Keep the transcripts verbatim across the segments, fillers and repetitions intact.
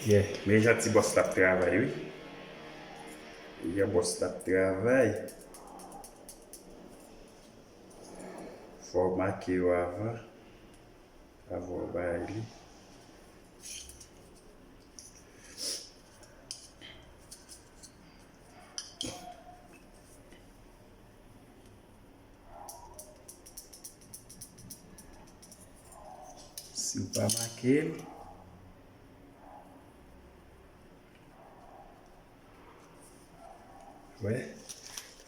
Yeah, men jan ti bòs la ap travay, wi. Men jan bòs la ap travay. Fò w make yo avan, avan w bay li. Si w pa make l, wè,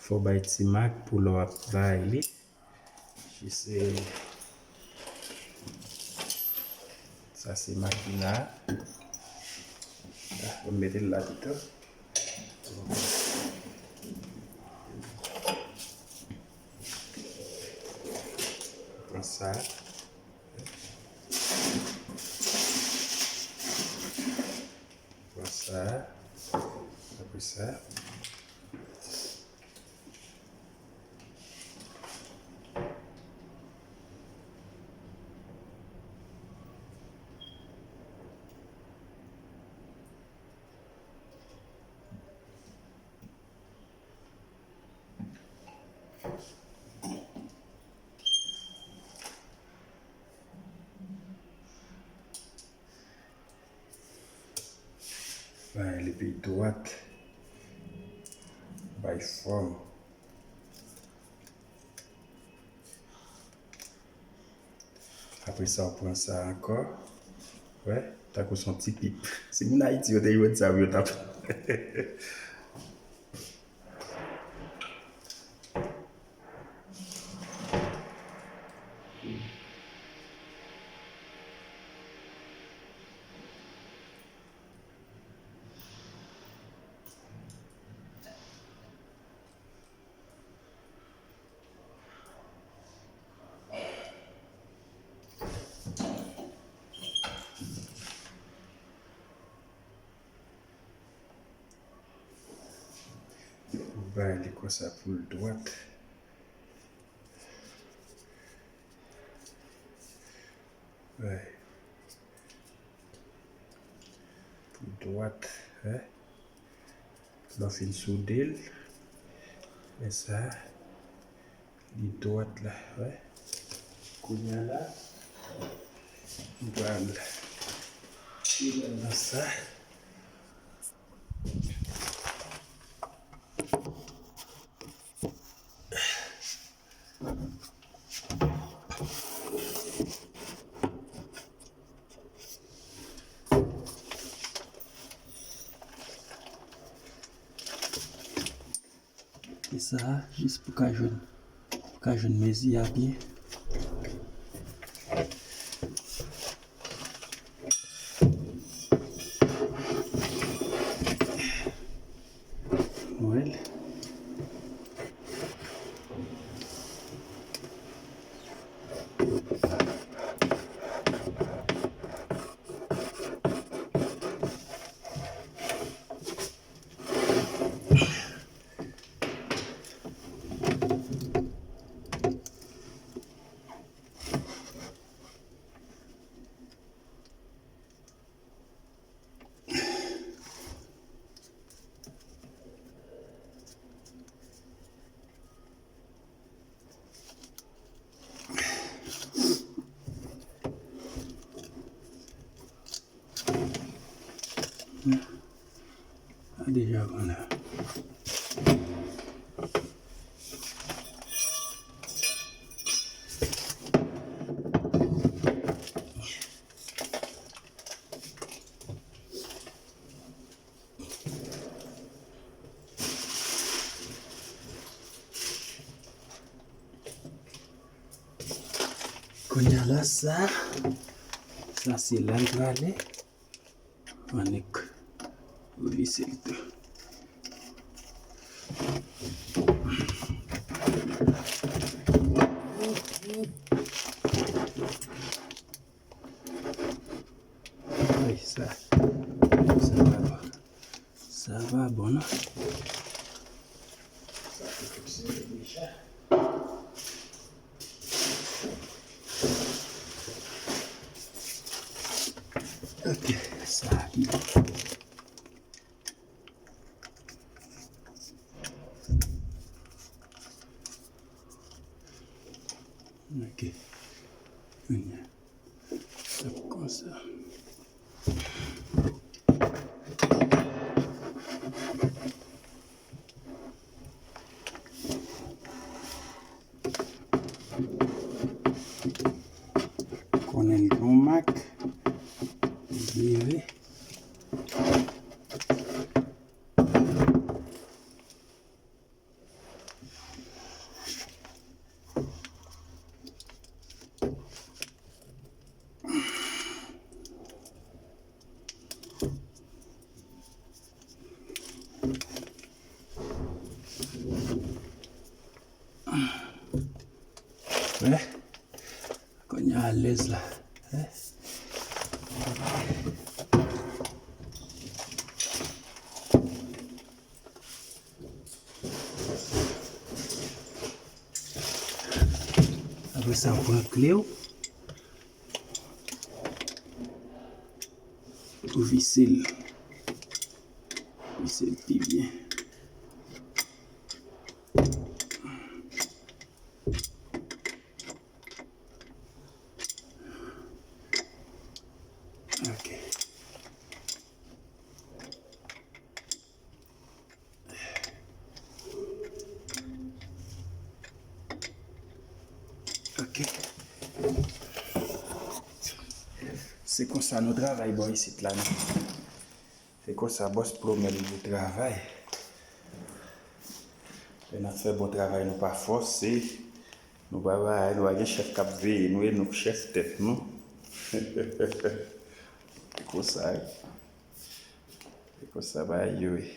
fò w bay ti mak pou lè w ap bay li. Jis, eh, sa se mak la. Ah, mwen mete l la pito. Pran sa. Pran sa. Apre sa. Bay li pi dwat. Bay fòm. Apre sa, w pran sa ankò. Wè, tankou s on ti pip. Si moun Ayiti yo te jwenn sa, yo t ap. Bay li konsa pou l dwat. Bay. Pou dwat, wè. Lè w fin soude l, men sa, li dwat la, wè. Kounye a la, m pral tire l nan sa. E sa a, jis pou ka jwenn, pou ka jwenn mezi a byen. Wè l. A deja pran la. Kounye a la, sa, sa se la l prale. Annik revise l tou. Ay, sa, sa pa bon. Sa pa bon, non. Sa te fikse deja. Ok, sa ki bon. Leve. Wè. Kounye a alèz la. Wè. Apre sa, w pran kle w. Ou vise l. Vise l pi byen. Ok. Ok. Se konsa nou travay bò isit la, non. Se konsa bòs plomè yo travay. Lè n ap fè bon travay, nou pa fòse. Nou pa bay, nou pa gen chèf k ap veye nou, e nou k chèf tèt nou. Se konsa, wi. Se konsa bagay yo ye.